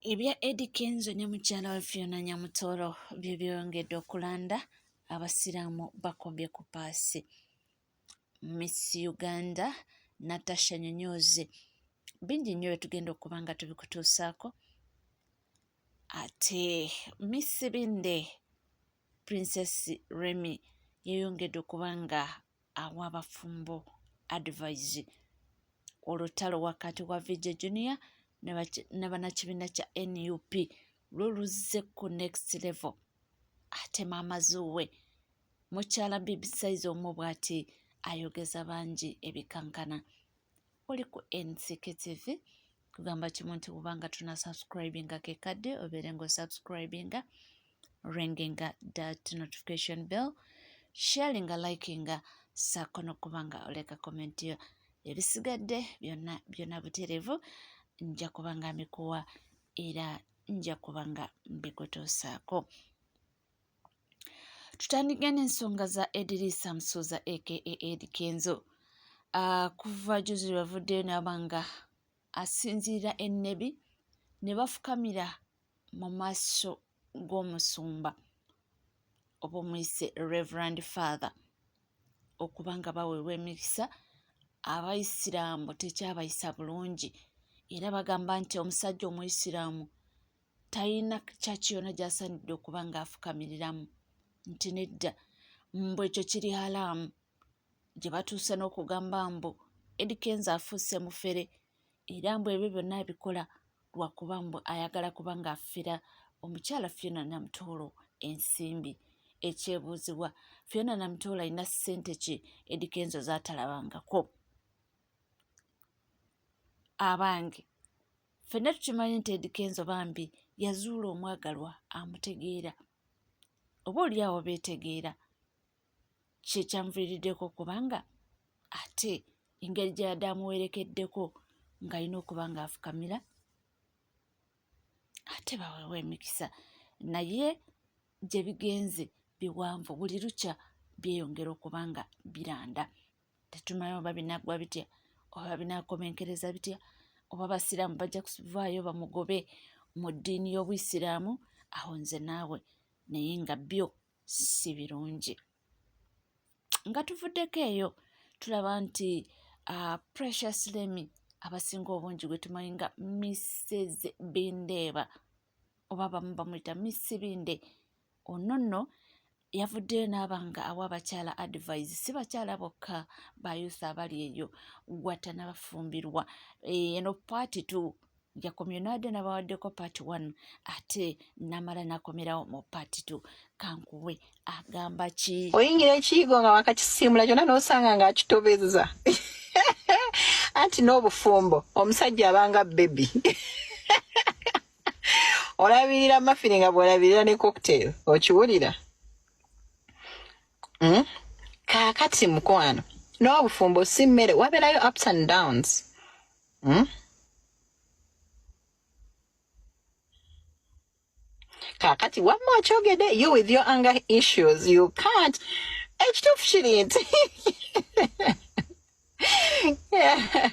Ebya Eddy Kenzo ne mukyala we Fiona Nyamutooro bye byongedde okulanda, Abasiraamu bakombye ku paasi. Miss Uganda Natasha Nyonyozi, bingi nnyo bye tugenda okuba nga tubikutuusaako. Ate Miss Binde Princess Remy yeeyongedde okuba nga awa abafumbo advise. Olutalo wakati wa VJ Junior ne bannakibiina kya nup lwo luzze ku next level. Ate maama Zuuwe mukyala Big Size omu bw'ati ayogeza bangi ebikankana. Oli ku NCK TV kugamba kimu nti bw'oba nga tuna subscribinga ke kadde obeere ng'osubscribinga ringinga that notification bell sharinga likinga saako n'okuba nga oleka comment yo ebisigadde byonna byonna butereevu nja kuba nga mbikuwa era nja kuba nga mbikutuusaako. Tutandike n'ensonga za Edirisa Musuuza aka Eddy Kenzo. Kuva juzi lwe bavuddeyo n'aba nga asinziira e Nnebi ne bafukamira mu maaso g'omusumba oba omuyise Reverand Father okuba nga baweebwa emikisa. Abayisiraamu tekyabayisa bulungi era bagamba nti omusajja Omuyisiraamu talina church yonna gy'asaanidde okuba ng'afukamiriramu nti nedda mbu ekyo kiri halaamu gye batuuse n'okugamba mbu Eddy Kenzo afuuse mufere era mbu ebyo byonna abikola lwakuba mbu ayagala kuba ng'afera omukyala Fiona Namutoolo ensimbi. Ekyebuuzibwa Fiona Namutoolo alina ssente ki Eddy Kenzo z'atalabangako? Abange Ffenna tukimanyi nti Eddy Kenzo bambi yazuula omwagalwa amutegeera oba oli awo beetegeera kye kyamuviiriddeko kubanga ate engeri gy'abadde amuwerekeddeko ng'alina okuba ng'afukamira ate baweebwa emikisa naye gye bigenze biwanvu buli lukya byeyongera okuba nga biranda. Tetumanyi oba binaggwa bitya oba binaakomenkereza bitya oba abasiraamu bajja kuvaayo bamugobe mu ddiini y'obuyisiraamu awo nze naawe naye nga byo si birungi. Nga tuvuddeko eyo tulaba nti Precious Lemmy abasinga obungi gwe tumanyi nga Mrs Bindeeba oba abamu bamuyita Miss Binde Ono nno yavuddeyo n'aba nga awa abakyala advise, si bakyala bokka ba youth abali eyo gwatta n'abafumbirwa. Eh, eno part 2 yakomye n'adde n'abawaddeko part 1 ate n'amala n'akomerawo mu part 2. Kankuwe agamba ki? Oyingira ekiyigo nga wakakisiimula kyonna n'osanga ng'akitobezza anti n'obufumbo omusajja abanga bebi olabirira mafini nga bwolabirira ne cocktail okiwulira hmm? Kaakati mukwano n'obufumbo si mmere, wabeerayo ups and downs hmm? Kaakati wamma okyogedde, you with your anger issues you can't. Ekituufu kiri nti yeah.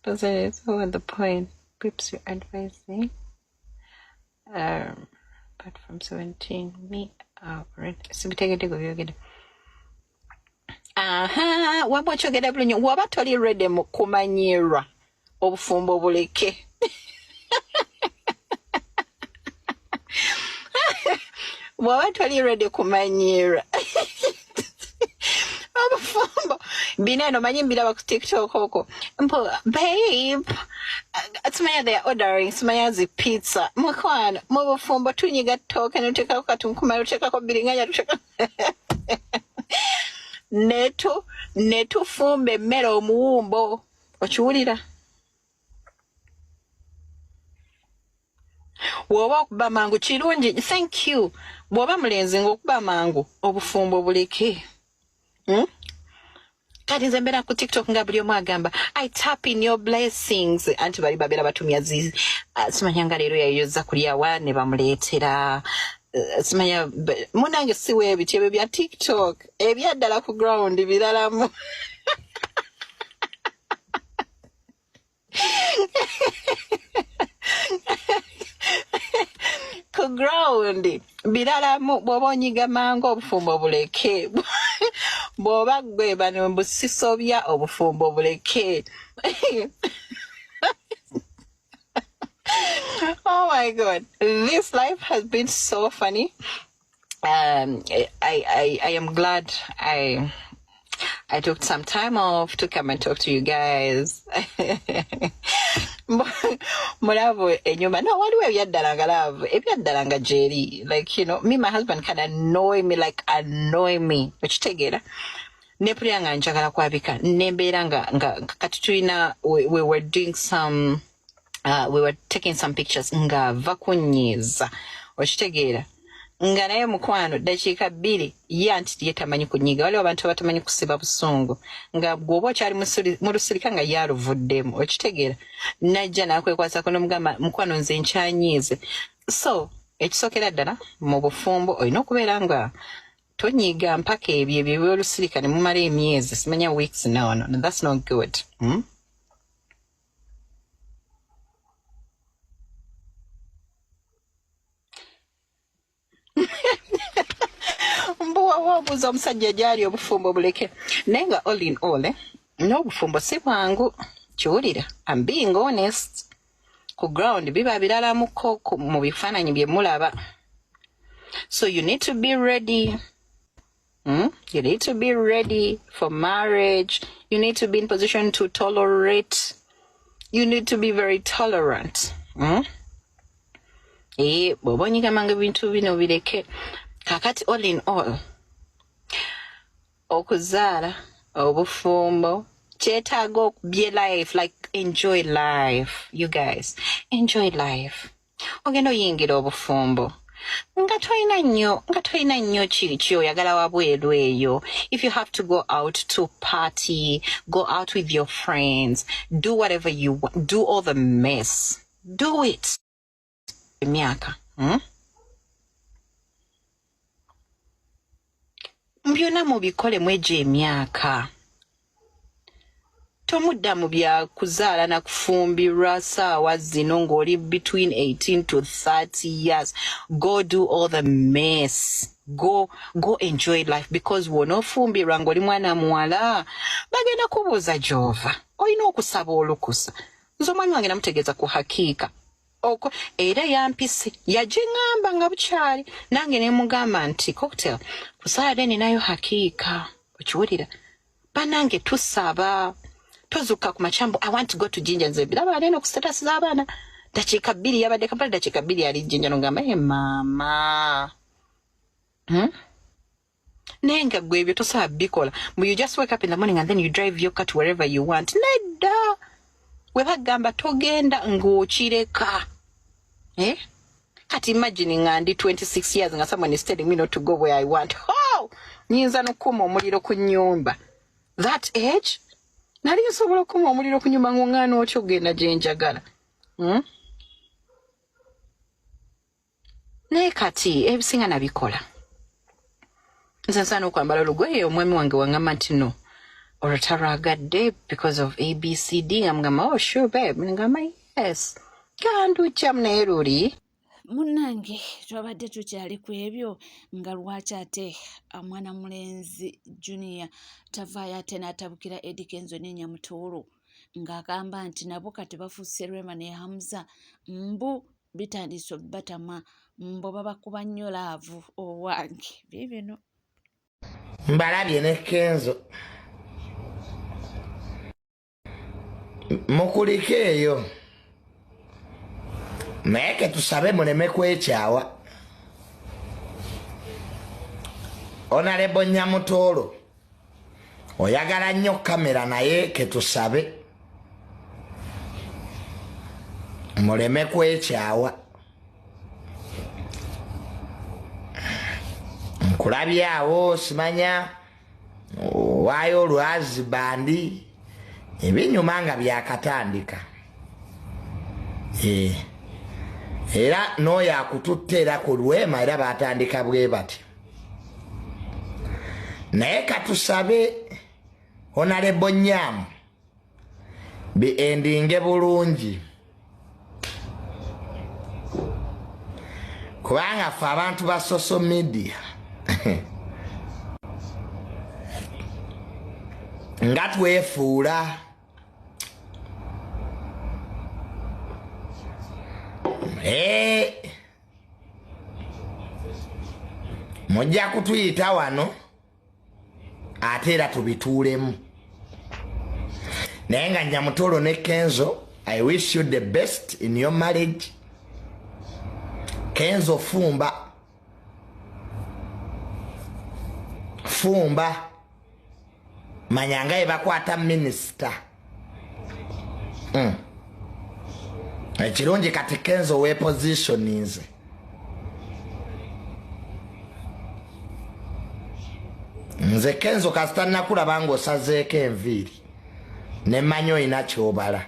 So at the point pips you advising apart from 17 me sibitegedde gwe byogedde. Aha, waba okyogedde bulungi, waba toli ready mu kumanyirwa obufumbo buleke. Bw'oba toli ready kumanyirwa obufumbo bina eno manyi mbiraba ku TikTok okwo mpo babe simanya they are ordering simanya zi pizza. Mukwano, mu bufumbo tunyiga ttooke netuteekako katunkuma, tuteekako biringanya, tuteeka netu netufumba emmere omuwumbo okiwulira. Bw'oba okuba mangu kirungi, thank you. Bw'oba mulenzi ng'okuba mangu obufumbo buleke hmm? Kati nze mbeera ku TikTok nga buli omu agamba I tap in your blessings, anti bali babeera batumya zi simanya nga leero yayoza kulyawa ne bamuleetera simanya munange si weebiti ebyo bya TikTok, ebyaddala ku ground biralamu. Ku ground biralamu, bw'oba onyiga mangu obufumbo buleke, bw'oba gwe bano mbusisobya obufumbo buleke. Oh my God, this life has been so funny. I am glad I took some time off to come and talk to you guys. Mulabo enyuma. No, waliwo ebyaddala nga love, ebyaddala nga gyeri. Like, you know, me, my husband can annoy me, like annoy me. Okitegeera? Nepulira nga njagala kwabika. Nembeera nga kati tulina, we were doing some, we were taking some pictures nga ava kunyiiza. Okitegeera? Nga naye mukwano dakiika 2 ye anti ye tamanyi kunyiiga. Waliwo abantu abatamanyi kusiba busungu, nga bw'oba okyali mu lusirika nga ye aluvuddemu. Okitegeera? Najja n'akwekwasako n'omugamba mukwano nze nkyanyiize. So ekisookera ddala mu bufumbo olina okubeera nga tonyiiga mpaka ebyo ebyo eby'olusirika ne mumala emyezi simanya weeks. No, no, no, that's not good. Mbuwa wabuuza omusajja gy'ali obufumbo buleke. Naye nga all in all, n'obufumbo si bwangu. Kiwulira, I'm being honest. Ku ground biba biralamuko mu bifaananyi bye mulaba. So you need to be ready. You need to be ready for marriage. You need to be in position to tolerate. You need to be very tolerant. Bw'oba onyigamanga ebintu bino bireke. Kakati all in all, okuzaala, obufumbo, kyetaaga okubye life, like enjoy life, you guys. Enjoy life. Ogenda oyingira obufumbo nga tolina nnyo, nga tolina nnyo ki oyagala wabweru eyo. If you have to go out to party, go out with your friends, do whatever you want, do all the mess, do it. Emyaka, Byonna mubikole mwegyo emyaka. Tomudda mu bya kuzaala na kufumbirwa saawa zino ng'oli between 18 to 30 years. Go do all the mess. Go enjoy life, because w'onoofumbirwa ng'oli mwana muwala bagenda kubuuza gy'ova. Olina okusaba olukusa. Nze omwami wange namutegeeza ku hakiika. Oko, era yampise, yagiŋŋamba nga bukyali. Nange ne mugamba nti cocktail ku Saturday ninayo hakiika. Okiwulira? Bannange tusaba. Tozuukuka ku makya mbu I want to go to Jinja. Nze biraba aleeno ku status z'abaana. Dakiika 2 yabadde Kampala, dakiika 2 ali Jinja. N'ogamba, ye maama. Naye nga ggwe ebyo tosobola bikola. Mbu you just wake up in the morning and then you drive your car to wherever you want. Nedda. We bagamba togenda ng'okireka. Kati imagine nga ndi 26 years nga someone is telling me not to go where I want. Oh! Nyinza n'okukuma omuliro ku nnyumba. That age? Nali nsobola okukuma omuliro ku nnyumba ng'oŋŋaana otya okugenda gye njagala. Naye kati ebisinga nabikola. Nze nsaana okwambala olugoye omwami wange wangamba nti no. Olwo talwagadde because of ABCD. Nga mugamba, oh sure babe. Ngamba yes. Gandujjamu naye luli. Munnange twabadde tukyali ku ebyo nga lwaki ate omwana mulenzi Junior tavaayo ate n'atabukira Eddy Kenzo ne Nyamutooro ng'agamba nti nabo kati bafuuse Rema ne Hamza, mbu bitandise obbatama, mbu babakuba nnyo love. Owange biibino. Mbalabye ne Kenzo. Mukulike eyo. Naye ke tusabe muleme kwekyawa. Honorable Nyamutooro, oyagala nnyo kamera naye ke tusabe muleme kwekyawa. Nkulabye awo simanya waayo olwazi bandi ebinyuma nga byakatandika. Era n'oyo akututte era ku lwema era batandika bwe bati. Naye katusabe Honorable Nyamu bi endinge bulungi. Kubanga ffe abantu ba social media nga twefuula. Eh, mujja kutuyita wano ate era tubituulemu. Naye nga Nyamutolo ne Kenzo, I wish you the best in your marriage. Kenzo, fumba fumba, manyanga yebakwata minisita. Ekirungi kati Kenzo wepositioninze. Nze Kenzo kasita nakulaba ng'osazeeko enviiri nemmanyi olina kyobala.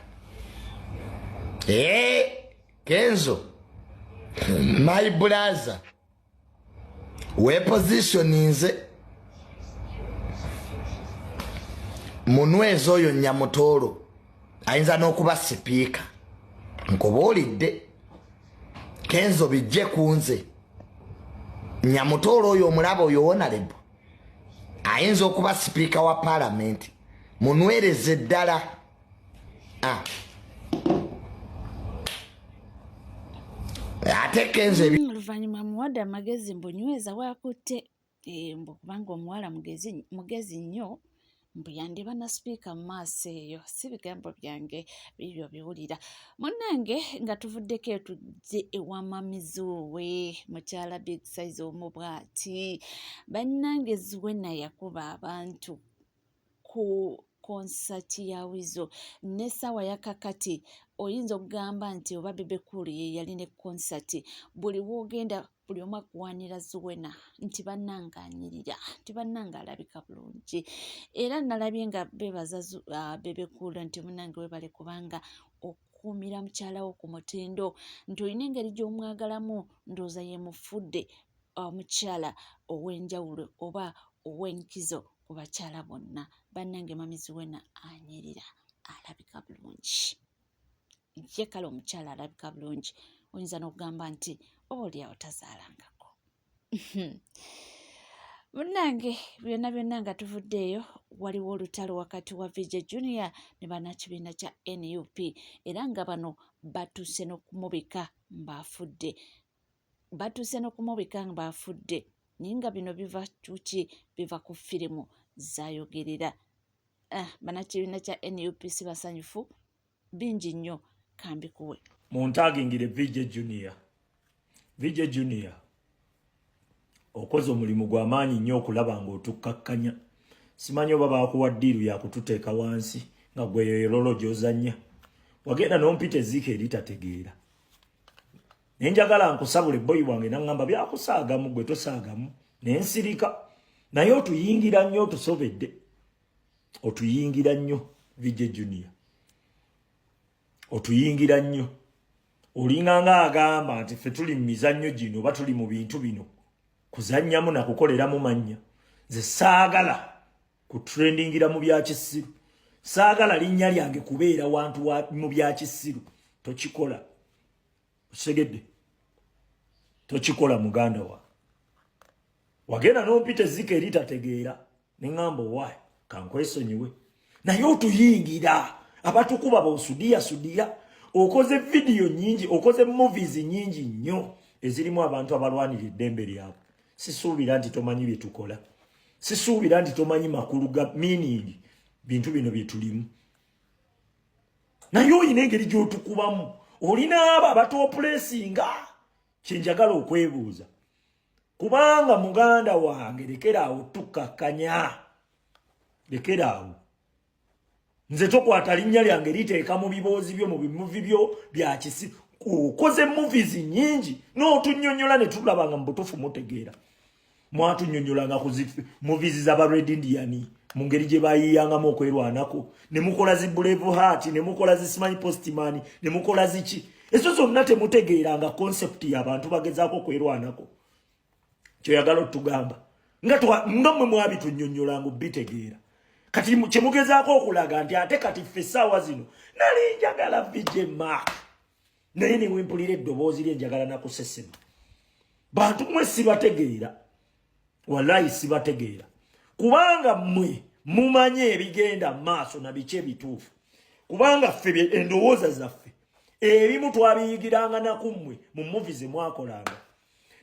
Ee, Kenzo my brother, wepositioninze munyweza oyo Nyamutoolo, ayinza n'okuba sipiika. Nkubuulidde Kenzo, bijje ku nze. Nyamutoolo oyo omulaba, oyo honorable ayinza okuba sipiika wa paalamenti. Munwereze ddala. Ah. Ate Kenzo Oluvannyuma muwadde amagezi mbu nyweza waakutte, mbu kubanga omuwala mugezi, mugezi nnyo, mbu yandiba na sipiika mu maaso. Eyo si bigambo byange, bibyo biwulira. Munnange, nga tuvuddeko eyo, tujje ewa Mami Zuwe, mukyala Big Size omu bw'ati. Bannange, Zuwena yakuba abantu ku konsati ya Wizo n'essaawa yakakati oyinza okugamba nti oba Bebe Cool ye yali ne konsati. Buli woogenda, buli omu akuwaanira Zuwena nti bannange anyirira, nti bannange alabika bulungi. Era nalabye nga beebaza Bebe Cool nti munnange webale kubanga okukuumira mukyala wo ku mutindo, nti olina engeri gy'omwagalamu, ndowooza yemufudde omukyala ow'enjawulo oba ow'enkizo ku bakyala bonna. Bannange, Mami Zuwena anyirira, alabika bulungi. Ye kale omukyala alabika bulungi, oyinza n'okugamba nti oba oliawo tazaalangako. Munnange, byonna byonna nga tuvuddeeyo, waliwo olutalo wakati wa VJ Junior ne bannakibiina kya NUP, era nga bano batuuse n'okumubika ng'afudde, batuuse n'okumubika ng'afudde. Naye nga bino biva kuki? Biva ku firimu zayogerera. Ah, bannakibiina kya NUP si basanyufu. Bingi nnyo, kambikuwe. Muntagingire VJ Junior. VJ Junior, okoze omulimu gw'amaanyi nnyo okulaba ng'otukkakkanya. Simanyi oba baakuwa ddiiru yakututeeka wansi nga gwe yerolo gy'ozannya. Wagenda n'ompita ezziika eritategeera, naye njagala nkusabula ebboyi wange, naŋŋamba byakusaagamu, gwe tosaagamu, naye nsirika. Naye otuyingira nnyo, otusobedde, otuyingira nnyo. VJ Junior, otuyingira nnyo. Olinganga agamba nti ffe tuli mu mizannyo gino oba tuli mu bintu bino kuzannyamu nakukoleramu mannya. Nze saagala kutrendingira mu byakisiru, saagala linnya lyange kubeera wantu mu byakisiru. Tokikola, osegedde? Tokikola, muganda wa. Wagenda n'ompita ezzika eritategeera, neŋŋamba owaayi kankwesonyiwe, naye otuyingira. Abatukuba bosudiya sudiya. Okoze vidiyo nyingi, okoze movies nyingi nnyo ezirimu abantu abalwanira eddembe lyabwe. Sisuubira nti tomanyi bye tukola, sisuubira nti tomanyi makulu ga meaning bintu bino bye tulimu, naye oyina engeri gy'otukubamu. Olina abo abatopulesinga. Kyenjagala okwebuuza, kubanga muganda wange, lekeraawo tukkakkanya, lekeraawo. Nze tokwata linnya lyange liteeka mu biboozi byo, mu bimuvi byo byakisi. Okoze movies nyingi n'otunnyonnyola ne tulaba nga mu butuufu mutegeera. Mwatunyonyolanga ku movies z'aba Red Indian mu ngeri gye bayiyangamu okwerwanako, ne mukola zi Brave Heart, ne mukola zi simanyi Postman, ne mukola ziki ezo zonna. Temutegeeranga concept y'abantu bagezaako okwerwanako. Kyoyagala otugamba nga mmwe mwabitunyonyolanga obitegeera, kati kyemugezaako okulaga nti ate kati ffe essaawa zino. Nali njagala VJ Mark, naye newempulira eddoboozi lye njagala nakusesema. Bantu mwe sibategeera, wallahi sibategeera, kubanga mmwe mumanye ebigenda maaso na biki ebituufu, kubanga ffe endowooza zaffe ebimu twabiyigiranga nakummwe mu movie ze mwakolanga,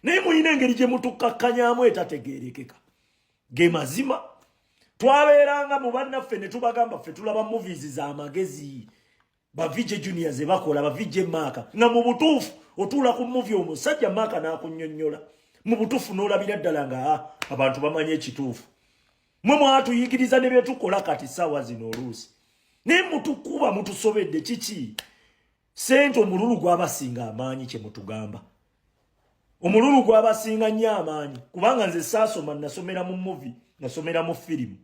naye mulina engeri gye mutukkakkanyamu etategeerekeka. Ge mazima, twabeeranga mu bannaffe ne tubagamba ffe tulaba movies z'amagezi, ba VJ Junior ze bakola, ba VJ Maaka, nga mu butuufu otuula ku movie omusajja Maaka n'akunnyonnyola mu butuufu n'olabira ddala nga abantu bamanyi ekituufu. Mwe mwatuyigiriza ne byetukola kati ssaawa zino oluusi, naye mutukuba, mutusobedde. Kiki? Sente, omululu gwabasinga amaanyi. Kye mutugamba, omululu gwabasinga nnyo amaanyi, kubanga nze saasoma, nasomera mu movie, nasomera mu firimu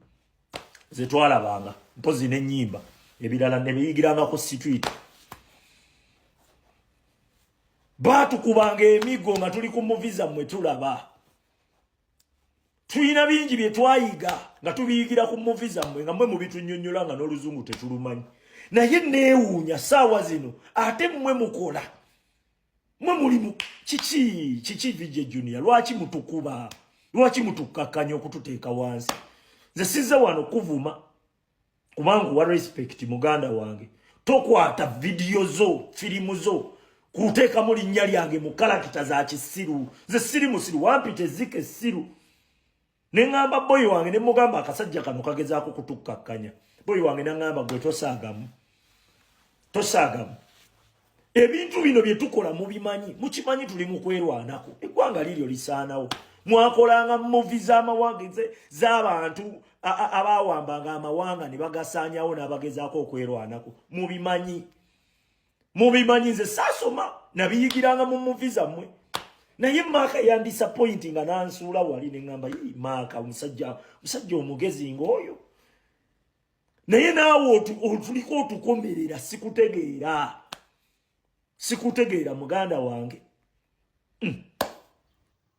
zetwalabanga, mpozi n'ennyimba, ebirala ne biyigiranga ku street. Baatukubanga emiggo nga tuli ku movie zammwe tulaba. Tulina bingi bye twayiga nga tubiyigira ku movie zammwe, nga mmwe mubitunnyonnyola nga n'oluzungu tetulumanyi. Naye neewuunya saawa zino ate mmwe mukola, mwe mulimu kiki? Kiki, VJ Junior? Lwaki mutukuba? Lwaki mutukkakkanya okututeeka wansi? Nze sizze wano kuvuma, kubanga wa respect muganda wange. Tokwata vidiyo zo, firimu zo, kuteekamu linnya lyange mu character za kisiru. Nze siri musiru, wampita ezzika essiru. Ne ŋŋamba boyi wange, ne mugamba akasajja kano kagezaako kutukkakkanya. Boyi wange naŋŋamba, "Gwe tosaagamu, tosaagamu. Ebintu bino bye tukola mubimanyi, mukimanyi tuli mu kwerwanako, eggwanga liryo lisaanawo. Mwakolanga movie z'amawanga z'abantu abawambanga amawanga ne bagasaanyawo n'abagezaako okwerwanako. Mubimanyi, mubimanyi. Nze saasoma, nabiyigiranga mu movie zammwe. Naye Maaka yandisappointi nga nansuula wali, ne ŋŋamba, 'Yii, Maaka musajja, musajja omugezi ng'oyo, naye naawe otuliko otukomerera. Sikutegeera, sikutegeera muganda wange."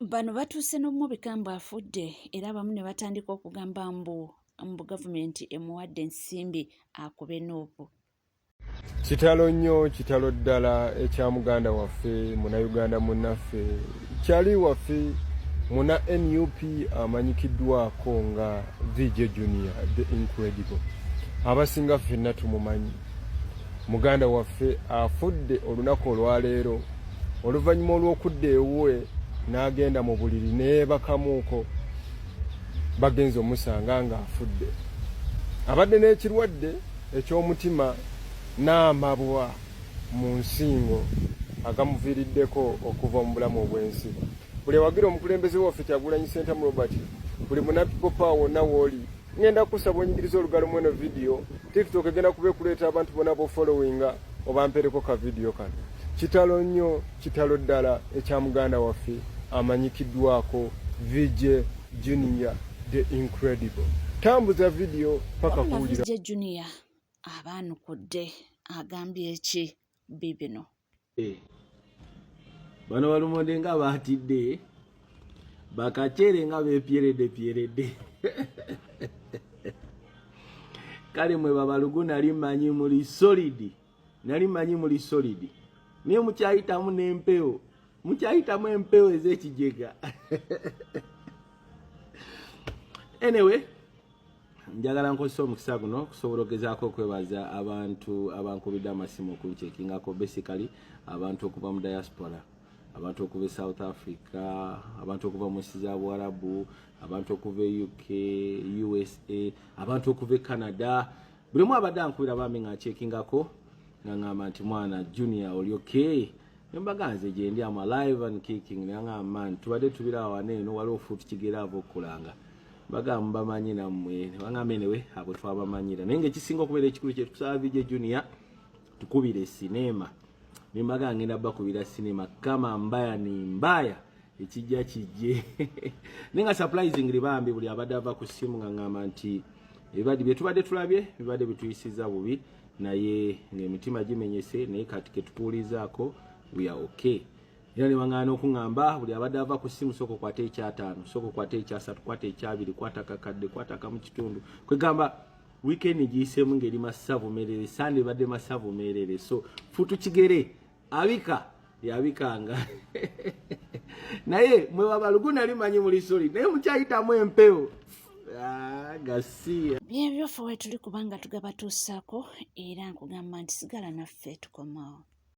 Bano batuuse n'omubika mbu afudde, era abamu ne batandika okugamba mbu gavumenti emuwadde ensimbi akube NUP. Kitalo nnyo, kitalo ddala ekya muganda waffe, Munnayuganda munnaffe, kyali waffe, muna NUP amanyikiddwako nga VJ Junior the Incredible. Abasinga ffenna tumumanyi. Muganda waffe afudde olunaku olwaleero oluvannyuma olw'okudda ewuwe n'agenda mu buliri neebakamuuko, bagenza omusanga ng'afudde. Abadde n'ekirwadde eky'omutima n'amabwa mu nsingo agamuviiriddeko okuva mu bulamu obw'ensi. Buli awagira omukulembeze waffe Kyagulanyi Ssentamu Robert, buli muna People Power wonna w'oli, ngenda kusaba onyigiriza olugalo mu eno vidiyo. TikTok egenda kuba ekuleeta abantu bonna bofollowinga, obampereko ka vidiyo kano. Kitalo nnyo, kitalo ddala ekya muganda waffe amanyikiddwako VJ Junior the Incredible. Tambuza vidiyo paka Wabula kuwulira. VJ Junior abaanukudde, agambye ki bibino? Bano balumonde nga batidde bakakyere nga bepyeredde pyeredde. Kale mwe babalugu, nali manyi muli solid, nali manyi muli solid, naye mukyayitamu n'empewo, mukyayitamu empewo ez'ekijega. Anyway, njagala nkozesa omukisa guno okusobola okugezaako okwebaza abantu abankubidde amasimu okunkyekingako, basically abantu okuva mu diaspora, abantu okuva e South Africa, abantu okuva mu nsi za Buwarabu, abantu okuva e UK, USA, abantu okuva e Canada. Buli omu abadde ankubira bambi nga nkyekingako, nga ŋŋamba nti, "Mwana Junior, oli okay?" Nembaga, "Nze gyendi, am alive and kicking." Naŋŋamba, "Man, tubadde tubira awana eno, waliwo fuutu kigere ava okukulanga." Bagamba, "Mubamanyi nammwe?" Nebagamba, "Anyway, abo twabamanyira, naye ngaekisinga okubeera ekikulu kyetukusaba, VJ Junior, tukubire sinema." Nembaga, "Ngenda bakubira sinema, kama mbaya ni mbaya, ekijja kijje." Naye nga surprisingly bambi buli abadde ava ku ssimu nga ŋŋamba nti ebibadde bye tubadde tulabye bibadde bituyisiza bubi, naye ng'emitima gimenyese, naye kati ketukuwulizaako, we are okay. Era ne baŋŋaana okuŋŋamba, buli abadde ava ku ssimu, sooka okwate ekyataano, sooka okwate ekyasatu, kwata ekyabiri, kwata kakadde, kwata akamu kitundu. Kwegamba weekend giyiseemu ng'eri masavu merere, Sande ebadde masavu merere. So futu kigere abika yabikanga. Naye mwe babalugu nali manyi muli soli naye mukyayitamu empewo. Ah, gasiya. Byebyo ffe wetuli kubanga tugabatuusaako era nkugamba nti sigala naffe tukomawo.